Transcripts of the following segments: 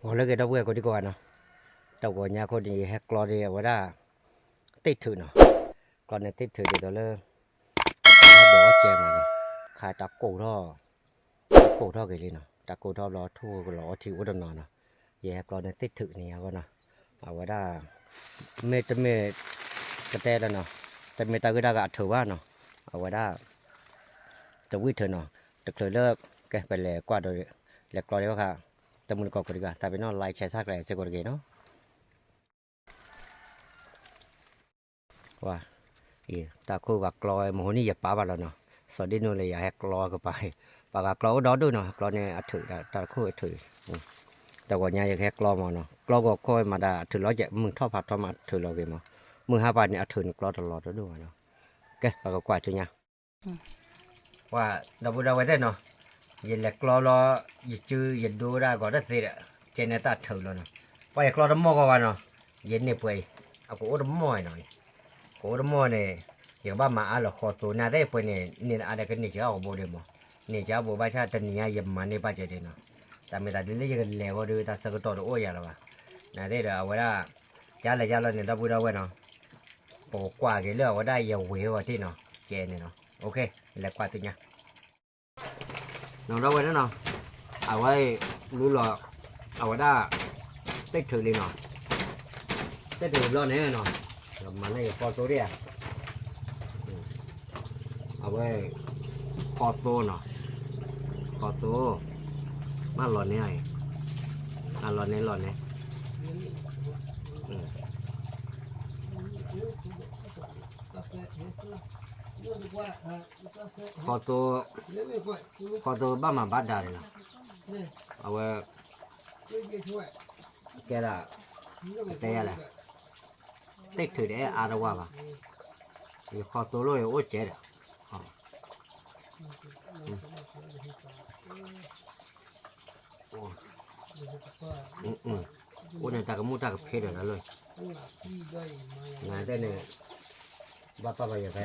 ဂီၤလၢအဂ့ၤ ဒီပုၢ်ဝဲၢ်ကိးဒံကိးဂၤနီၤ, တဂီၤညါအဃိန့ၣ် ယဟဲကျီန့ၢ်အဝဲဒၣ် သ့ၣ်ထုးနီၤ, ကျီန့ၢ်သ့ၣ်ထုးဒ်သိးလၢ တၢ်ဒိးအီၣ်ကဲမးနီၤ, ခါတၢ်ကိၢ်ထီၣ်, တၢ်ကိၢ်ထီၣ်က့ၤလံနီၤ, တၢ်ကိၢ်ထီၣ်ဘျီထူၣ်ကလီၤအီထံအိၣ်တနီၤနီၤ, ယဟဲကျီန့ၢ်သ့ၣ်ထုးန့ၣ်အဂီၢ်နီၤ, အဝဲဒၣ် မ့တမ့ၢ် ကတဲလၢနီၤ, တမ့ၢ်တၢ်ဂ့ၢ်တၢ်ဂၤအထုးဘၣ်နီၤ, အဝဲဒၣ် တဝံၣ်ထုးနီၤ, တချုးလၢ ကဲ ပလဲၤကွၢ်ဒီး လဲၤကျီလံဘၣ်ဃး တမုၢ်တကိးကိးဒံကိးဂၤ တၢ်ပ့ၤနီၣ် like share subscribe စ့ၢ်ကီးတဂ့ၤနီၤ. ဝါ, တၢ်ခိၣ်ပှၤကျီဝဲ မဟိနံၣ်ယပာ်ဘၣ်လီၤနီၤ, စီၤဒ့နူလၢ ယဟဲကျီကပၤ, ပှၤဂၤကျီအိၣ်ဒီဒူၣ်နီၤ, ကျီန့ၢ်အထုး တၢ်တခိၣ်အထုး, တဂီၤညါယကဟဲကျီမးနီၤ, ကျီဂီၤခီမးတၢ်အထုးလီၤကဲး, မုၢ်ထီၣ်ဖးထီမးအထုးလီၤက့ၤမး, မုၢ်ဟါပာ်န့ၣ်အထုးန့ၣ်ကျီတလီၤတဒူၣ်ဘၣ်နီၤ, ကဲ ပကကွၢ်ဆူညါ ပှၤဒီပုၢ်ဒီဝဲၢ်သ့ၣ်နီၤ, ယလဲၤကျီလီၤ, ယစုယဒိဒၣ်ဂီၤတသ့ဒီး, ကဲန့ၣ်တၢ်ထုးလီၤနီၤ, ပှၤယကျီတမီၢ်ဂီၢ်ဘၣ်နီၤ, ယန့ၢ်ပှဲၤအံၤ, အကအိၣ်တမီၢ်နီၤ, ကအိၣ်တမီၢ်န့ၣ်, ယကဘၣ်မၤအါလၢဃီသိနၤသ့ၣ်ပှဲၤန့ၣ် န့ၢ်အါဒီးကန့ၢ်စှၤအီၣ်ကဘိဒ့မး, န့ၢ်စှၤဘိဘၣ်ဆၣ်တနံၤညါယမၤန့ၢ်ဘၣ်ကဲဒ့နီၤ, တၢ်မ့ၢ်တၢ်ဒ်လၢယကလဲၤဝဲဒီးတၢ်ဆၢကတီၢ်တအိၣ်ယၤလၢၤဘၣ်, နၤသ့ၣ်ဒီးအဝဲဒၣ်, ကလဲၤကလီၤန့ၣ် ဒီပုၢ်ဒီဝဲၢ်နီၤ ပကကွၢ်က့ၤလၢအဝဲဒၣ်ယဝ့ၤအဂီၢ်တ့ၢ်နီၤ, ကဲန့ၣ်နီၤ, လဲၤကွၢ်သ့ၣ်ညါ, နီၤဒီပုၢ်ဝဲၢ်နီၤ, အဝဲ, လူလီၤ, အဝဲဒၣ်, သ့ၣ်ထုးလံနီၤ, သ့ၣ်ထုးဘျီန့ၣ်နီၤ, မၤန့ၢ်ယဃီသိဒံးဧါ, အဝဲ, ဃီသိနီၤ, ဃီသိ, ဘၣ်လီၤန့ၢ်အံၤ, အလီၤန့ၢ်လီၤန့ၢ် ဃီသိ, ဃီသိဘၣ်မၤဘၣ်ဒါန့ၣ်လီၤ, အဝဲ, ကဲဒၣ်, တဲယၤလဲၣ်, သ့ၣ်ထုးတအဲၣ်အါတဝၢ်ဘၣ်, ယဃီသိလိၣ်ယအိၣ်ကဲဒီး, အိၣ်န့ၣ်တၢ်ကမူၣ်တၢ်ကဖ့ဒီးတၢ်လီၤ, နတဲန့ၣ်, ဘၣ်ပာ်ပယီၤဖဲ,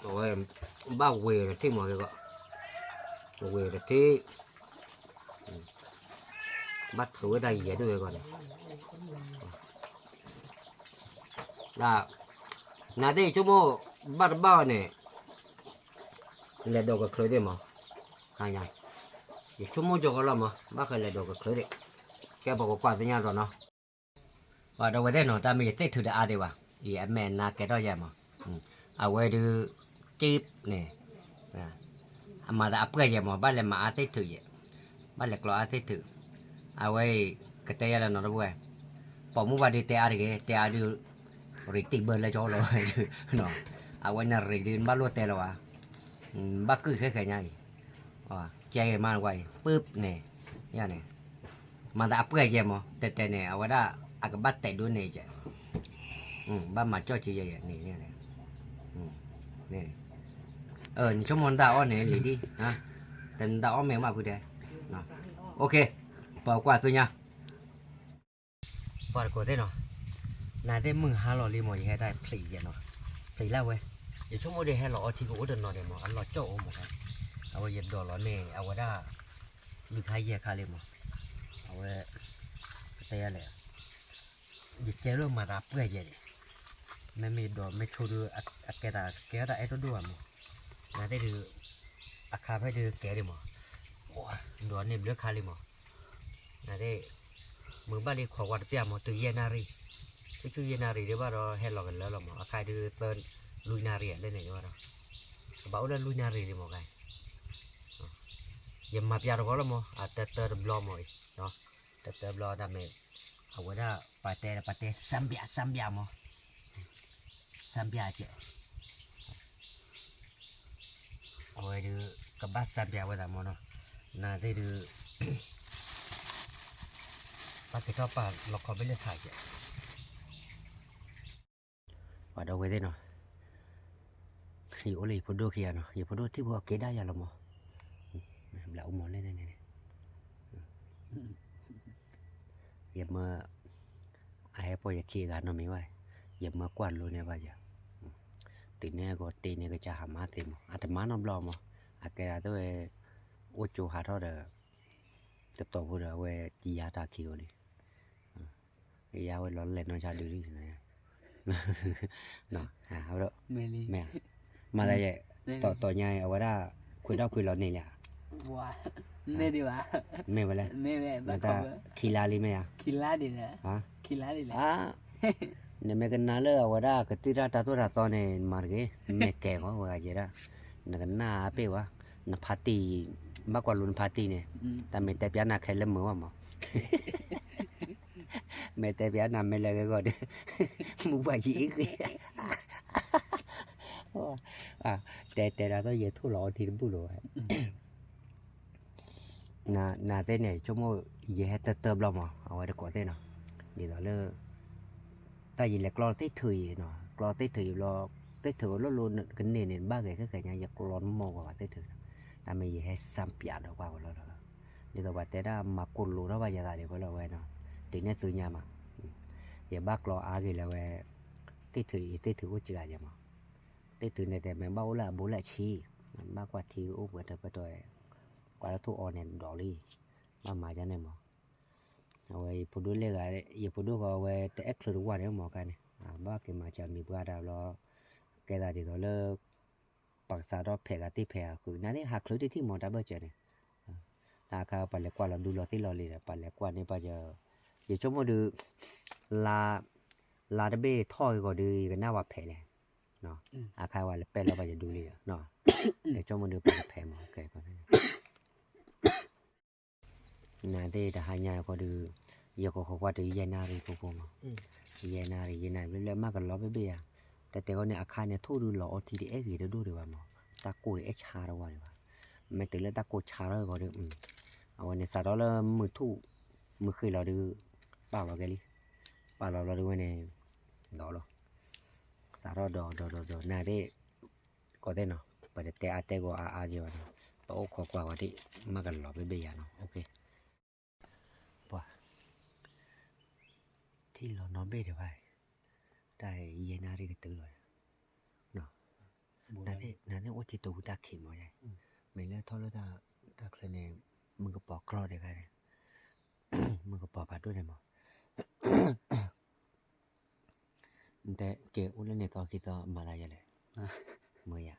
အဝဲ, ဘၣ်ဝ့ၤဒီးထံၣ်မးက့ၤဂီၢ်, ဝ့ၤဒီးထံၣ်, ဘၣ်ထုးဝဲတၢ်ယဲၢ်ဒိၣ်ဝဲဂီၢ်န့ၣ်, ဒ်, နသ့ၣ်ယဆိကမိၣ်, ဘၣ်တဘၣ်အီၤန့ၣ်, လဲၤဒိးကချုးသ့ၣ်မး, ယဆိကမိၣ်ကၠီကီလီၤမး ဘၣ်ဃးလဲၤဒိးကချုးသ့ၣ်, ကဲပကကွၢ်သ့ၣ်ညါဒီးနီၤ, ပှၤဒီပုၢ်ဝဲၢ်သ့ၣ်နီၤ တၢ်မ့ၢ်ယသ့ၣ်ထုးတအါဒံးဘၣ်, အမဲာ်နါကဲထီၣ်ယဲမး, အဝဲဒုး, က့န့ၣ် အမၤသးအပှဲၢ်ယဲမး ဘၣ်လဲၤမၤအါသ့ၣ်ထုးယဲ, ဘၣ်လဲၤကျီအါသ့ၣ်ထုး, အဝဲအံၤ, ကတဲယၤလၢနီၤဒီပုၢ်ဝဲၢ်, ပိာ်မုၣ်ပှၤဒုးတဲအါတဂ့ၤ တဲအါဒုး, ရ့းတံၢ်ဘၢလၢကၠီလီၤ, အဝဲန့ၣ်ရ့းဒုးနဘၣ်လိၣ်တဲလၢၤဘၣ်, ဘၣ်ကုၢ်ဃဲဃဲညါအံၤ, ကဲဂ့ၤမးနကွၢ်အံၤ ပုၢ်န့ၣ်, ယၤန့ၣ်, မၤသးအပှဲၢ်ယဲမး တဲတဲန့ၣ် အဝဲဒၣ်, အကဘၣ်တဲာ်ဒိၣ်န့ၣ်ကဲ ဘၣ်မၤကၠီၣ်က့ၤယဲန့ၣ်, နဆိကမိၣ်နတၢ်အီၣ်န့ၣ်လံၤဒံး, တနတၢ်အီၣ်မ့ၢ်မးဖုတဲ, ပကွၢ်သ့ၣ်ညါ, ပှၤတကိးသ့ၣ်နီၤ, နသ့ၣ်မုၢ်ဟါလီၤလံမး ယဟဲတၢ်ဖျံးယဲနီၤ, ဖျံးလၢဝဲ, ယဆိကမိၣ်ဒ်ဟဲလီၤအီထံကအိၣ်တနီၤဒံးမး အလီၤကၠီၣ်အိၣ်မး, အဝဲယဒိးလီၤန့ၣ် အဝဲဒၣ်, လွံၢ်ခါယဲၢ်ခါလံမး, အဝဲ, ကတဲယၤလဲၣ် ယကဲလၢမၤသးပှဲၢ်ယဲန့ၣ်, မ့မ့ၢ်ဒိးမ့ၢ်ဆိဒုး, အကဲသးကဲထီၣ်တၢ်အဲၣ်တဒိၣ်ဘၣ်မး, နသ့ၣ်ဒုး, အခါဖဲဒုးကဲဒံးမး, ဒိးန့ၢ်ဘျုးခါလံမး, နသ့ၣ်, မုၢ်ဘၣ်လံခိးကွၢ်တပျၢ်မး တုၤယဲၢ်နၣ်ရံၣ်, ဆူဆူယဲၢ်နၣ်ရံၣ်ဒံးဘၣ်ဒီးဟဲလီၤကလၢလီၤမး အခါဒုးသၢ, လွံၢ်နၣ်ရံၣ်လၢန့ၣ်ဒံးဘၣ်ဒီး, ကဘၣ်အိၣ်လၢလွံၢ်နၣ်ရံၣ်လံမးခါ ယမၤပျးတဂီၤလီၤမး အတၢတၢတဘျီမးအံၤ, တၢတၢဘျီဒၣ်မ့ၢ်, အဝဲဒၣ်ပှၤတဲပှၤတဲ စၢဘျး စၢဘျးမး, စၢဘျးကဲ, အဝဲဒုး, ကဘၣ်စၢဘျးဝဲသးမးနီၤ, နသ့ၣ်ဒုး, ဘၣ်က့ၤထီၣ်ပာ်လီၤခီဘ့ၣ်လၢထးကဲ ပှၤဒီပုၢ်ဝဲၢ်သ့ၣ်နီၤ, ယအိၣ်လၢယဖိဒိၣ်ခံဂၤနီၤ ယဖိဒိၣ်ထံၣ်ဖိအကဲဒၣ်ယၤလီၤမး, ဘျးအိၣ်မးလဲၣ်န့ၣ်, ယမၢ, အဟဲပိာ်ယခံဂၤနီတမံၤဘၣ်, ယမၢကွၢ်လိန့ၢ်ဘၣ်ယၤ, တုၤန့ၣ်အဂီၤတ့န့ၣ်ကစၢ်ဟးမၤသ့မး အတမၤနီတဘျီမး, အကဲဒၣ်သ့ၣ်ဝဲ, အိၣ်ကၠိဟးထီၣ်ဒီး, တတီၤဖိဒီးအဝဲယါတၢ်ခံဂီၤလံ, ယါဝဲလီၤလဲၣ်နီၢ်ဆါဒုလံ, မ့ၢ်, မၤသးယဲ, တီၤညါအဝဲဒၣ် ခွဲးထီၣ်ခွဲးလီၤန့ၢ်လံဧါ, မ့ၢ်ဝဲလဲၣ်, ခံလါလံမ့ၢ်ဧါ, နမ့ၢ်ကနၣ်လၢအဝဲဒၣ်ကသံၣ်တၢ်တၢ်သိၣ်တၢ်သီန့ၣ် မၤတဂ့ၤ, မ့ၢ်ကဲၤဃီဝဲဂၤယဲဒၣ်, နကနၣ်အပ့ၢ်ဝဲ, နဖါတံၢ်, ဘၣ်ကွၢ်လိနဖါတံၢ်န့ၣ်, တၢ်မ့ၢ်တဲပျးနၤခဲလၢာ်မုာ်ဘၣ်မး မ့ၢ်တဲပျးနၤမ့ၢ်လၢဂ့ၤဂီၢ်ဒီး, မုၢ်ပှၢ်ယံၤအ့ၣ်ဂ့ၤ, တဲတဲဒၣ်သိးယဲထိၣ်လီၤအီထံတဘူၣ်လီၤဝဲ, နသ့ၣ်န့ၣ် ဆိကမိၣ်ယဲဟဲတၢၢ်တၢၢ်ဘျီမး အဝဲတကိးသ့ၣ်နီၤ, ဒ်သိးလၢ တၢ်ယလဲၤကျီသ့ၣ်ထုးအံၤနီၤ, ကျီသ့ၣ်ထုးအံၤဘျီ, သ့ၣ်ထုးအိၣ်လၢလိၤကန့ၢ်န့ၣ် ဘၣ်ဂဲၤခဲခဲညါ ယကျီတမီၢ်ကွၢ်ဘၣ်သ့ၣ်ထုး, တၢ်မ့ၢ်ယဟဲစၢ်ပျးဒီးကွၢ်ကလီလီၤ, ဒ်သိးပှၤတဲဒၣ်မၤကိၢ်လိာ်ထီၣ်ဘၣ်ယသးဒ်ကလီဝဲနီၤ, တုၤန့ၢ်သုညါမး, ယဘၣ်ကျီအါဂ့ၤလၢဝဲ, သ့ၣ်ထုးအံၤသ့ၣ်ထုးအိၣ်စှၤယဲမး, သ့ၣ်ထုးန့ၣ်တဲမ့ၢ်ဘၣ်အိၣ်လၢအဘိလၢအဆံ, ဘၣ်ကွၢ်ထံအိၣ်ပှဲၤတပတီၢ်, ကွၢ်လၢထိၣ်အီန့ၣ်ဒိးလံ, ဘၣ်မၤဒ်န့ၣ်မး အဝဲယဖိဒိၣ်လၢဂၤ, ယဖိဒိၣ်ဃီဝဲတအဲၣ်ချုးတဝၢ်န့ၣ်မးခါန့ၣ်, ဘၣ်က့ၤမၤစၢ်မံၤပှၢ်တၢ်ဘျီ, ကဲသးဒ်သိးလၢ, ပကစးထီၣ်ဖဲးဂၤသ့ၣ်ဖဲးဂၤဃုာ် နသ့ၣ်ဟးချုးတထံၣ်မးတၢ်ဘၢၣ်စၢၤန့ၣ်, တၢ်အခါပှၤလဲၤကွၢ်လီၤဒူလီၤသ့ၣ်လီၤလံဒီး ပှၤလဲၤကွၢ်န့ၢ်ပှၤ, ယဆိကမိၣ်ဒုး, လါ, လါတဘ့ၣ်ထီၣ်ဂ့ၤဂီၤဒုး ယကနၣ်ဝဲဖဲးလဲၣ်, အခါဝဲလဲၤပဲာ်လီၤပှၤယဒူလံ, ယဆိကမိၣ်ဒုးပှၤကဖဲးမး နသ့ၣ်တဟါညါအဃိဒီး, ယကခိးကွၢ်တုၤယဲၢ်နၣ်ရံၣ်ဖိဖိမး, ယဲၢ်နၣ်ရံၣ် ယဲၢ်နၣ်ရံၣ်ဘျဲၣ်ဘျဲၣ်မးကလီၤဘ့ၣ်ဘ့ၣ်ယၤ, တတဲဃီန့ၣ်အခါန့ၣ်ထိၣ်ဒုးလီၤအီထံတအဲၣ်ဂ့ၤတဒိၣ်ဒံးဘၣ်မး, တၢ်ကိၢ်ဒုးအဲၣ်ဆါတဝၢ်ဒံးဘၣ်, မ့ၢ်တုၤလၢတၢ်ကိၢ်ဆါထီၣ်အဂီၢ်ဒီး, အဝဲန့ၣ်စးထီၣ်လၢမုၢ်ထူၣ်, မုၢ်ဃ့ၢ်လီၤဒုး, ပာ်လီၤကဲလံ, ပာ်လီၤဘျီဒုးဝဲန့ၣ်, ဒီးလီၤ, စးထီၣ်ဒီးဒီးဒီးဒီးနၤသ့ၣ် ကီးသ့ၣ်နီၤ ပတတဲအါတဲဂီၤအါအါက့ၤဘၣ်နီၤ, ပအိၣ်ခိးကွၢ်ဂီၤဒံး မ့ၢ်ကလီၤဘ့ၣ်ဘ့ၣ်ယၤနီၤ, ပှၤ, ထံၣ်လီၤနီၣ်ဘ့ၣ်ဒံးဘၣ်, တၢ်ယဲၢ်နၣ်ရံၣ်ကတုၤလီၤ, နၤန့ၣ်အိၣ်ထံတဝံတၢ်ခံးမးယါ, မ့ၢ်လၢထီၣ်လၢတၢ်ချၢန့ၣ်, မုၢ်ကပီၤကြီာ်ဒံးခါန့ၣ်, မုၢ်ကပီၤဖးဒိၣ်န့ၣ်မး နတဲကဲအိၣ်လၢန့ၣ်သီခံသီမၤသးယဲလဲၣ်, မ့ၢ်ယၤ,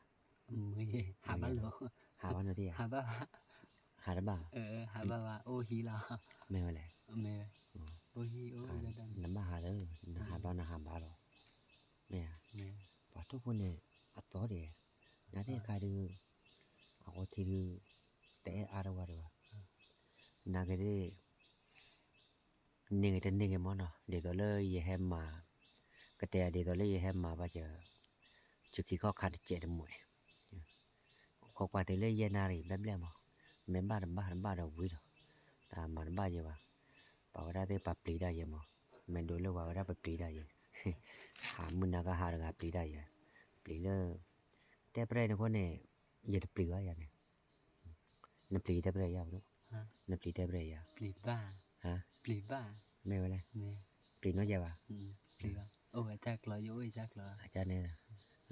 ဟးဘၣ်နီၤတယၤ, ဟးတဘၣ်, မ့ၢ်ဝဲလဲၣ်, နဘၣ်ဟးလၢ, နဟးဘၣ်နဟးဘၣ်လီၤ, မ့ၢ်ဧါ, ပှၤထိၣ်ဖိန့ၣ်, အသီဒံး, နသ့ၣ်အခါဒုး, အအီထံဒုး, တအဲၣ်အါတဝၢ်ဒံးဘၣ်, နကသ့ၣ် န့ၢ်ဂ့ၤတန့ၢ်ဂ့ၤမ့ၢ်နီၤ ဒ်သိးလၢယဟဲမၤ, ကတဲဒ်သိးလၢယဟဲမၤဘၣ်စၢၤ, စူၤခံခီၣ်ခါတစဲးတမှဲး, ခိးကွၢ်တုၤလၢယဲၢ်နၣ်ရံၣ်ဘျဲၣ်ဘျဲၣ်မး, မ့ၢ်ဘၣ်တဘၣ်တဘၣ်ဒီးဝံၤဒီး, တၢ်မၤတဘၣ်ယဲဘၣ်, ပှၤဝဲဒၣ်သ့ၣ်ပှၤပျံၤတၢ်ယဲမး, မ့ၢ်ဒိးလၢပှၤဝဲဒၣ်ပပျံၤတၢ်ယဲ, ဟးမုၢ်နၤကဟးတဂၤပျံၤတၢ်ယဲ, ပျံၤလၢ, တဲပရဲၣ်န့ၣ်အဃိန့ၣ်, ယတပျံၤဘၣ်ယၤန့ၣ် နပျံၤတဲပရဲၣ်ယၤ, နပျံၤတဲပရဲၣ်ယၤ, မ့ၢ်ဝဲလဲၣ်, ပျံၤနီတစဲးဘၣ်, န့ၣ်,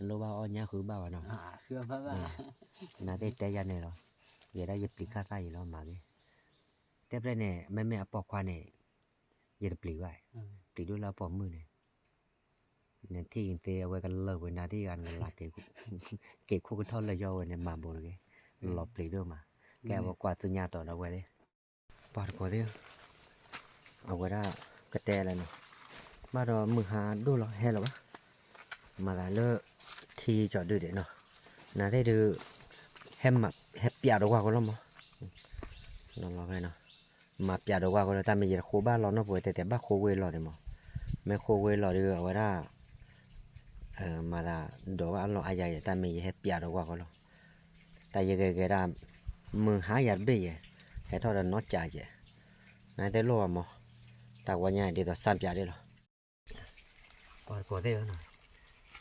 လိၣ်ဘၣ်အီၣ်ညၣ်ဃုဘၣ်ဘၣ်နီၤ, နသ့ၣ်တဲယၤန့ၣ်လီၤ, ယဲဒၣ်ယပျံၤခါသၣ်ယံၤလီၤမၤဂ့ၤ, တဲပရဲၣ်န့ၣ် မ့မ့ၢ်အပိာ်ခွါန့ၣ်, ယတပျံၤဘၣ်, ပျံၤဒိၣ်လၢအပိာ်မုၣ်န့ၣ် နထံၣ်သ့အဝဲကလၢာ်ဝဲနၤသ့ၣ်ဂၤနကလၤ, က့ၤခိၣ်ကထီၣ်လၢယီၢ်ဝဲန့ၣ်မၤဘိးတဂ့ၤ, လီၤပျံၤဒိၣ်မး, ကဲအဝဲကွၢ်သူညါတီၤဒီးဝဲသ့ၣ်, ပှၤတကိးသ့ၣ်, အဝဲဒၣ်, ကတဲလဲၣ်နီၤ, ဘၣ်ဒီးမုၢ်ဟါဒိၣ်လီၤဟဲလီၤဘၣ်, မၤသးလၢ, ထံကၠီၤဒုၣ်ဒံးနီၤ, နၤသ့ၣ်ဒုး, ဟဲမၤ, ဟဲပျးဒီးကွၢ်ကလီမး လီၤလီၤဖဲနီၤ, မၤပျးဒီးကွၢ်ကလီ တၢ်မ့ၢ်ယတဃိဘၣ်လီၤနီၢ်ပဝဲတဲတဲဘၣ်ဃိဝ့လီၤန့ၣ်မး, မ့ၢ်ဃိဝ့လီၤဒုးအဝဲဒၣ်, မၤသး, ဒိးဘၣ်အလီၢ်အါယၤယဲ တၢ်မ့ၢ်ယဟဲပျးဒီးကွၢ်ကလီ, တၢ်ယဂဲၤဂဲၤဒၣ်, မုၢ်ဟါယၤတဘ့ၣ်ယဲ, ဟဲထီၣ်ဒီးနီၢ်ကၠးယဲ, နတဲလိၣ်ဘၣ်မး, တၢ်ဝဲညါဒ်သိးစၢ်ပျးဒၣ်လီၤ ပှၤတကိးသ့ၣ်ဧၢနီၤ,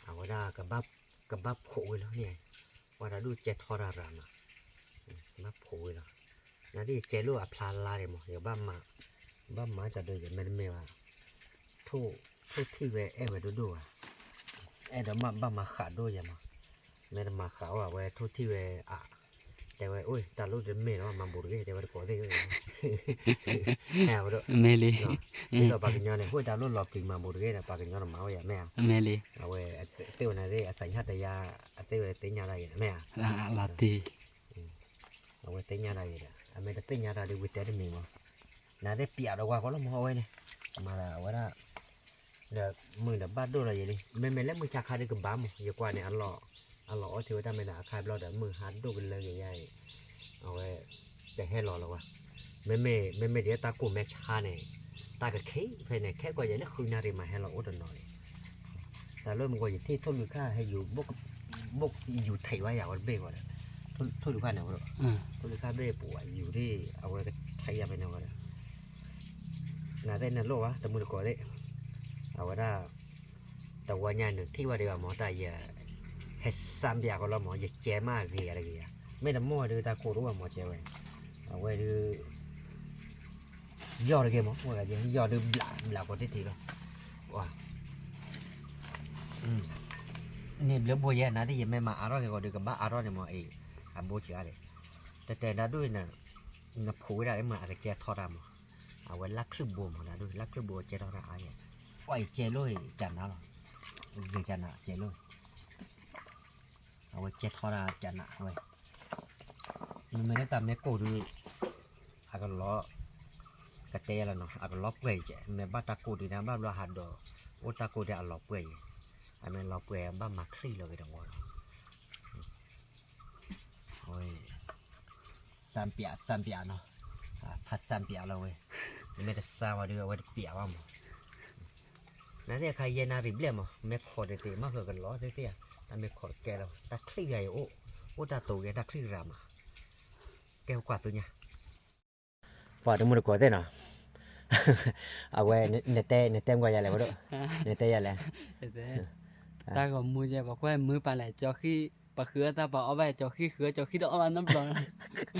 အဝဲဒၣ်, ကဘၣ်ဖှိးဝဲလီၤန့ၣ်, ပှၤတၢ်ဒူၣ်ကဲထီတၢ်ရၤမး, ကဘၣ်ဖှိးဝဲလီၤ, နဒ်ယကဲလိာ်အဖျါလါဒံးမး ယကဘၣ်မၤ, ဘၣ်မၤကၠီၤဒုၣ်ယဲ မ့တမ့ၢ်ဘၣ်, ထိၣ်, ထိၣ်ထံၣ်ဝဲအဲၣ်ဝဲဒိၣ်ဒိၣ်ဘၣ်, အဲၣ်ဒိးမးဘၣ်မၤဃးဒိၣ်ယဲမး, မ့တမၤဃးအီၤအဝဲထိၣ်ထံၣ်ဝဲအါ, တဲဝဲ အိၣ် တၢ်လိၣ်တမ့ၢ်လီၤ မၤဘူးတဂ့ၤ တဲဝဲတကိးသ့ၣ်ဧၢ, မ့ၢ်လံ, ဒ်သိးပှၤကညီန့ၣ် အိၣ် တၢ်လိၣ်လီၤပျံၤမၤဘူးတဂ့ၤဒီး ပှၤကညီတမၤဝဲယၤ မ့ၢ်ဧါ, မ့ၢ်လံ, အဝဲသ့ၣ်ဝဲန့ၣ်သ့ၣ် အစညါတယါ အသ့ၣ်ဝဲသ့ၣ်ညါတၢ်ဂ့ၤ မ့ၢ်ဧါ, လီၤတံၢ် အဝဲသ့ၣ်ညါတၢ်ဂ့ၤဒီး အမ့ၢ်တသ့ၣ်ညါတၢ်ဒီး ဝံၤတဲတမံၤမး, နသ့ၣ်ပျးဒီးကွၢ်ကီလီၤမး အဝဲန့ၣ်, မၤဒီးအဝဲဒၣ် ဒီးမုၢ်ဒီးဘၣ်ဒိၣ်လီၤယဲလံ, မ့မ့ၢ်လၢမုၢ်ဆါခါဒုးကဘၣ်မး ယကွၢ်န့ၣ် အလီၤအီၣ်ထံဝဲတၢ်မ့ၢ်ဒီးအခါဘျီဒီး မုၢ်ဟါဒိၣ်ကလၢကယါအံၤ, အဝဲ တဟဲလီၤလီၤဝဲ, မ့မ့ၢ် မ့မ့ၢ်ဒ်တၢ်ကိၢ်မဲဆါန့ၣ်, တၢ်ကခံးဖဲန့ၣ် ခဲကိးယဲလၢဃုနၣ်ရံၣ်မးဟဲလီၤအိၣ်တနီၤန့ၣ်, တၢ်လၢမ့ၢ်ကွၢ်ယထံၣ်ထိၣ်လွံၢ်ခါဟဲယူၤ ဘိၣ်ယူၤထံးဝဲယၤဝဲတဘ့ၣ်ဝဲဒီး, ထိၣ်လွံၢ်ခါဘ့ၣ်ပူၤဝဲယူၤဒ် အဝဲကထံးယၤဖဲန့ၣ်ဝဲဒီး နသ့ၣ်နလိၣ်ဘၣ် တမုၢ်တကိးသ့ၣ်, အဝဲဒၣ် တဝီညါနုာ်ထံၣ်ဝဲဒံးဘၣ်မး တၢ်ယ ဟဲစၢ်ပၠးကီလီၤမး ယကဲမးဂ့ၤယၤတဂ့ၤယၤ, မ့ၢ်တမီၢ်ဒုးတၢ်ကိၢ်တအိၣ်ဘၣ်မးကဲဝဲ, အဝဲဒုး ယီၢ်တဂ့ၤမး ယီၢ်ဒုးဘျးဘျးကိးတ့ၢ်တ့ၢ်လီၤ, န့ၣ်ဘျၢဘိယဲနၤဒ်ယမ့ၢ်မၤအါထီၣ်က့ၤဂီၤဒုးကဘၣ်အါထီၣ်န့ၣ်မးအံၤ, အဘိကၠါဒံး, တတဲဒၣ်ဒိၣ်အံၤန နဖိဝဲဒၣ်မ့ၢ်အကကဲထီၣ်တၢ်မး, အဝဲလၢချံၣ်ဘိမးဒၣ်ဒိၣ် လၢချံၣ်ဘိကဲထီၣ်တၢ်အါယဲ, ပှၤအံၤကဲလိၣ်ကနၤလီၤ, ဂ့ၤကနၤကဲလိၣ်, အဝဲကဲထီၣ်တၢ်ကနၤဝဲ, မ့မ့ၢ်လၢတၢ်မ့ၢ်ကိၢ်ဒုး အကလီၤ ကတဲလီၤနီၤ အကလီၤပှဲၤယဲ မ့ၢ်ဘၣ်တၢ်ကိၢ်ဒံးန့ၣ် ဘၣ်ဘျီဟးဒီး အိၣ်တၢ်ကိၢ်ဒံးအလီၤပှဲၤယဲ, အမ့ၢ်လီၤပှဲၤဘၣ်မၤချံၣ်လီၤက့ၤတဝီလီၤ, အဝဲ စၢ်ပၠးစၢ်ပၠးနီၤ, ဖးစၢ်ပၠးလီၤဝဲ, မ့ၢ်တစၢ်ဝဲဒုးအဝဲတပၠးဘၣ်မး, နသ့ၣ်အခါယဲၢ်နၣ်ရံၣ်ဘျဲၣ်မး မ့ၢ်ခိးတသ့ မ့ၢ်ဃၢၤကလီၤသ့ၣ်သ့ၣ်ဧါ, တၢ်မ့ၢ်ခိးတကဲလီၤ တၢ်ချံၣ်ဂၤအံၤအိၣ်, အိၣ်တၢ်တိၤဂ့ၤတၢ်ချံၣ်ရၤမး, ကဲကွၢ်သူညါ ပှၤတမုၢ်တကိးသ့ၣ်နီၤ, အဝဲ နတဲ နတဲမကွၢ်ယၤလဲၣ် ပဒိၣ်, နတဲယၤလဲၣ်, တၢ်ဂီၤမူယဲ ပှၤကွၢ်မုာ်ပာ်လဲၣ် ကၠီဃံၣ် ပှၤဃုအီၣ်တၢ်ပှၤအီၣ်ဘၣ်ကၠီဃံၣ် ဃုအီၣ်ကၠီဃံၣ်တအီၣ်လီၤနီတ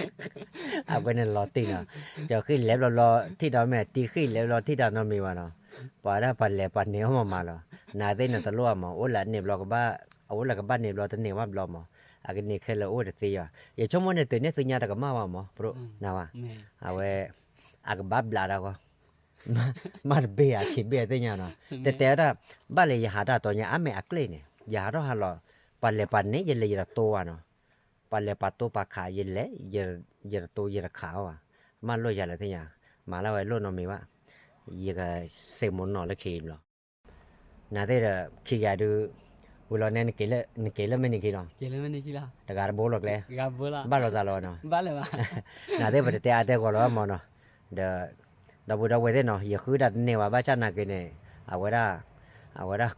ဘျီ, အဝဲန့ၣ်လီၤတံၢ်နီၤ, ကၠီဃံၣ်လဲၤဘျီဘျီ ထံၣ်ဒီးမ့ၢ်တံၢ်ဃံၣ်လဲၤဘျီထံၣ်ဒီးနီတမံၤဘၣ်နီၤ, ပှၤဒၣ်ပှၤလဲၤပှၤန့ၢ်အီၣ်မးမးလီၤ, နသ့ၣ်နတလိၣ်အမး အိၣ်လၢန့ၣ်ဘျီကဘၣ်, အအိၣ်လၢကဘၣ်န့ၢ်ဘျီတန့ၢ်ဘၣ်ဘျီမး, အကန့ၢ်ခဲလၢာ်အိၣ်တသ့ယွၤ, ယဆိကမိၣ်န့ၣ်သုးန့ၢ်သုညါတကမၣ်ဘၣ်မး ပဒိၣ်, နဝဲ, အဝဲ, အကဘၣ်ဘျးဒၣ်ဂီၢ် မ့ၢ်တဘ့ၣ်ဧါ ခံဘ့ၣ်အသ့ၣ်ညါနီၤ, တတဲဝဲဒၣ်, ဘၣ်လၢယဟးတၢ်တီညါ အါမ့ၢ်အကျ့ၣ်န့ၣ် ယဟးထီၣ်ဟးလီၤ, ပှၤလဲၤပှၤန့ၢ် ယလဲၤယတတိဘၣ်နီၤ, ပှၤလဲၤပှၤတိပှၤခး ယလဲၤ, ယတတိယတခးအီၣ်ဘၣ်, မ့ၢ်လိၣ်ယၤလၢသ့ၣ်ညါ, မၤလၢဝဲလိၣ်နီတမံၤဘၣ်, ယကစံးမိၢ်နီၢ်လၢခံဘျီ နသ့ၣ်ဒီး ခံဂၤဒုး, ဝံၤလီၤန့ၣ် နက့ၤလၢမ့ၢ်နံၤခံလီၤ, တဂၤတဘိလီၤကျဲ, ဘၣ်လီၤသးလီၤနီၤ, နသ့ၣ်ပတတဲအါတဲဂီၢ်လီၤမးနီၤ, ဒီး, ဒီပုၢ်ဒီဝဲၢ်သ့ၣ်နီၤ ယဃုဒၣ်တန့ၢ်ဘၣ် ဘၣ်ဆၣ်နာ်က့န့ၣ်, အဝဲဒၣ်, အဝဲဒၣ်,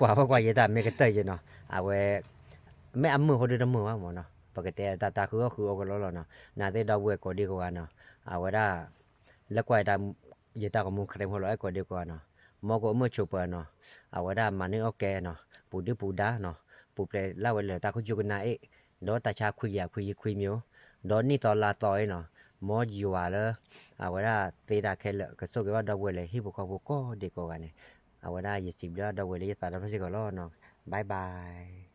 ကွၢ်ဝဲကွၢ်ယတၢ်မ့ၢ်ကတၢၢ်ယနီၤ, အဝဲ, မ့ၢ်အမုာ်ဃိဒုးတမုာ်ဘၣ်မးနီၤ ပကတဲတၢ်တၢ်ဃုအီၣ်ဃုအီကလီလီၤနီၤ, နသ့ၣ်ဒီပုၢ်ဝဲၢ်ကိးဒံကိးဂၤနီၤ, အဝဲဒၣ်, လၢကွၢ်, ယတၢ်ဂီၤမူခရံာ်ဖိလီၤ အဲၣ်ကိးဒံကိးဂၤနီၤ, မ်ကအိၣ်မုာ်ဆိးပၢၤနီၤ, အဝဲဒၣ်မၤန့ၢ်အီၣ်ကဲနီၤ, ပူၤဒုၣ်ပူၤဒါနီၤ, ပူၤဖျဲးလၢ်ဝဲလၢတၢ်ခိၣ်ကၠူကနါအ့ၣ်, ဒီးတၢ်ဆါခွံကယၤခွံယံာ်ခွံမံၤ, ဒီးနံၣ်သီလါသီအံၤနီၤ, မ်ယွၤလၢ, အဝဲဒၣ်သ့တၢ်ခဲလၢာ် ကဆိၣ်ဂ့ၤဘၣ်ဒီပုၢ်ဝဲၢ်လၢဟံၣ်ဖိဃီဖိကိးဒံကိးဂၤန့ၣ်, အဝဲဒၣ်ယစံးဘျုးဒီပုၢ်ဝဲၢ်လၢယသးဒီဖျၢၣ်စ့ၢ်ကီးလီၤနီၤ, bye bye